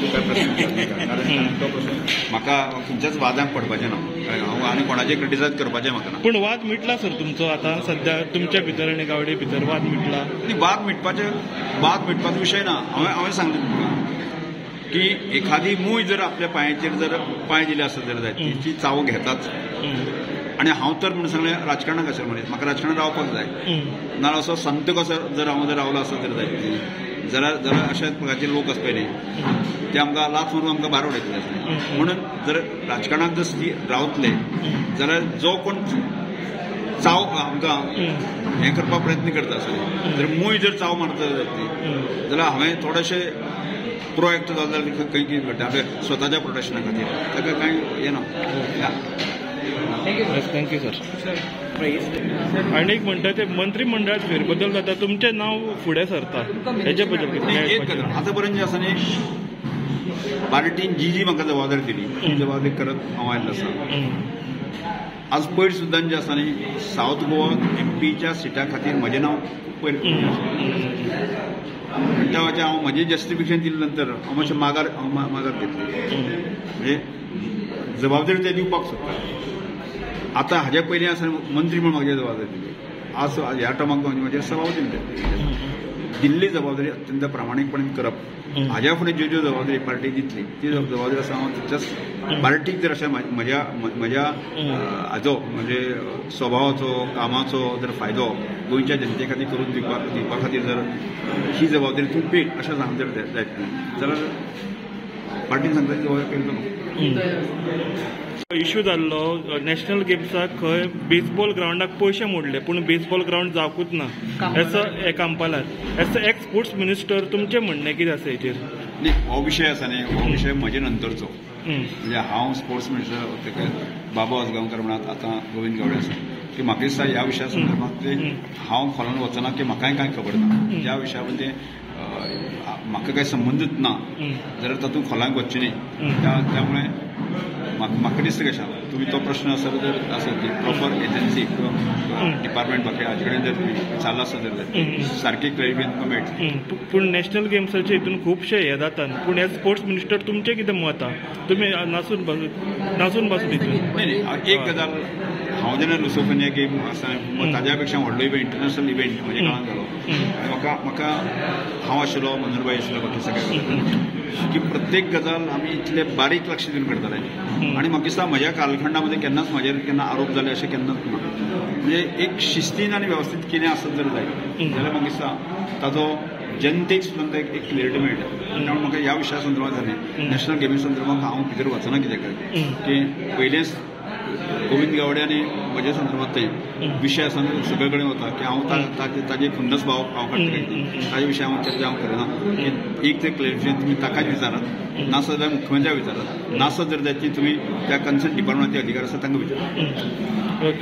तूं काय प्रश्न विचारनाका, कारण तो प्रश्न म्हाका खंयच्याच वादांक पडपाचें ना, हांव आनी कोणाचें क्रिटिसायज करपाचें म्हाका ना. पूण वाद मिटला सर तुमचो आतां सद्या तुमच्या भितर आनी गावडे भितर वाद मिटला? वाद मिटपाचो विशय ना. हांवें सांगलें तुमकां की एखादी मूय जर आपल्या पांयाचेर जर पांय दिले आसत जाल्यार जायत ती चाव घेताच. आनी हांव तर म्हणून सांगलें राजकारणाक आसर मनीस, म्हाका राजकारणात रावपाक जाय, नाजाल्यार असो संत कसो जर हांव जर रावलो आसत तर जायत जाल्यार जाल्यार अशा प्रकारचे लोक आसपा न्ही ते आमकां लाथ मारून आमकां भायर उडयतले आसले. म्हणून जर राजकारणाक जर रावतले जाल्यार जो कोण चाव आमकां हें करपाक प्रयत्न करता आसले जर मूय जर चाव मारता जायत जाल्यार हांवें थोडेशें प्रोएक्ट जालें जाल्यार खंय कितें घडटा आपल्या स्वताच्या प्रोटेक्शना खातीर ताका कांय हें ना. Thank you sir. आनी एक म्हणटा ते मंत्रीमंडळात फेरबदल जाता, तुमचें नांव फुडें सरता, हेजे बद्दल एक गजाल आतां पर्यंत जे आसा न्ही पार्टीन जी जी म्हाका जबाबदारी दिली ती जबाबदारी करत हांव आयिल्लो आसा. आज पयर सुद्दां जे आसा न्ही सावथ गोवा एमपीच्या सिटा खातीर म्हजें नांव खूब पयर म्हणटा हांव म्हजें जस्टिफिकेशन दिले नंतर हांव मातशें मागार घेतली, म्हणजे जबाबदारी ते दिवपाक सोदता. आतां हाज्या पयलीं आसा मंत्री म्हूण म्हाका जबाबदारी दिली, आज ह्या टर्माक म्हजेर सभापती दिल्ली जबाबदारी अत्यंत प्रामाणीकपणान करप. हाज्या फुडें ज्यो ज्यो जबाबदारी पार्टी दितली ती जबाबदारी आसा हांव तितल्याच पार्टीक जर अशें म्हज्या म्हज्या हाजो म्हणजे स्वभावाचो कामाचो जर फायदो गोंयच्या जनते खातीर करून दिवपा खातीर जर ही जबाबदारी तूं पेट अशें सांग जर जायत जाल्यार पार्टीन सांगता ती जबाबदारी करतलो. इश्यू जाल्लो नॅशनल गेम्साक खंय बेसबॉल ग्रावंडाक पयशे मोडले पूण बेसबॉल ग्रावंड जावकूच ना एस अ कांपालार, एस अ एक्स स्पोर्ट्स मिनिस्टर तुमचें म्हणणें कितें आसा हेचेर? न्ही हो विशय आसा न्ही, हो विशय म्हजे नंतरचो, म्हणजे हांव स्पोर्ट्स मिनिस्टर बाबा आजगांवकर म्हणात आतां गोविंद गावडे आसा की म्हाका दिसता ह्या विशया संदर्भात ते हांव खोलान वचना की म्हाकाय कांय खबर ना, ज्या विशया ते म्हाका कांय संबंदच ना जाल्यार तातूंत खोलांक वचचें न्ही. त्यामुळे म्हाका दिसता कशें तुमी तो प्रश्न आसा जर आसत प्रॉपर एजन्सी किंवा डिपार्टमेंट बाकी हाजे कडेन जर तुमी चालू आसत जर सारकी क्लॅरिफिकेशन तुमकां मेळटली. पूण नॅशनल गेम्साचे हितून खुबशे हे जाता, पूण एज स्पोर्ट्स मिनिस्टर तुमचें कितें मत आहा? तुमी नासून बसून हितून न्ही. एक गजाल हांव जेन्ना लुसोफोनिया गेम आसा ताज्या पेक्षा व्हडलो इव्हेंट इंटरनॅशनल इव्हेंट म्हज्या काळान जालो, म्हाका म्हाका हांव आशिल्लो, मनोहरभाई आशिल्लो, बाकी सगळे की प्रत्येक गजाल आमी इतले बारीक लक्ष दिवन करताले. आनी म्हाका दिसता म्हज्या कालखंडामध्ये केन्नाच म्हजेर केन्ना आरोप जाले अशें केन्नाच ना. म्हणजे एक शिस्तीन आनी वेवस्थीत कितें आसत जर जाय जाल्यार म्हाका दिसता ताजो जनतेक सुद्दां एक क्लॅरिटी मेळटा. त्यामुळे म्हाका ह्या विशया संदर्भात जालें नॅशनल गेमी संदर्भात हांव भितर वचना कित्याक की पयलेंच गोविंद गावडे आनी म्हज्या संदर्भात ते विशय आसा सगळे कडेन वता की हांव ताजे खुन्नस भाव हांव काडटा, ताजे विशय हांव चर्चा हांव करना. की एक ते क्लॅरिफिकेशन तुमी ताकाच विचारात, नासत जाल्यार मुख्यमंत्र्याक विचारात, नासत जर जायत ती तुमी त्या कन्सर्न डिपार्टमेंटाचे अधिकार आसा तांकां विचारात.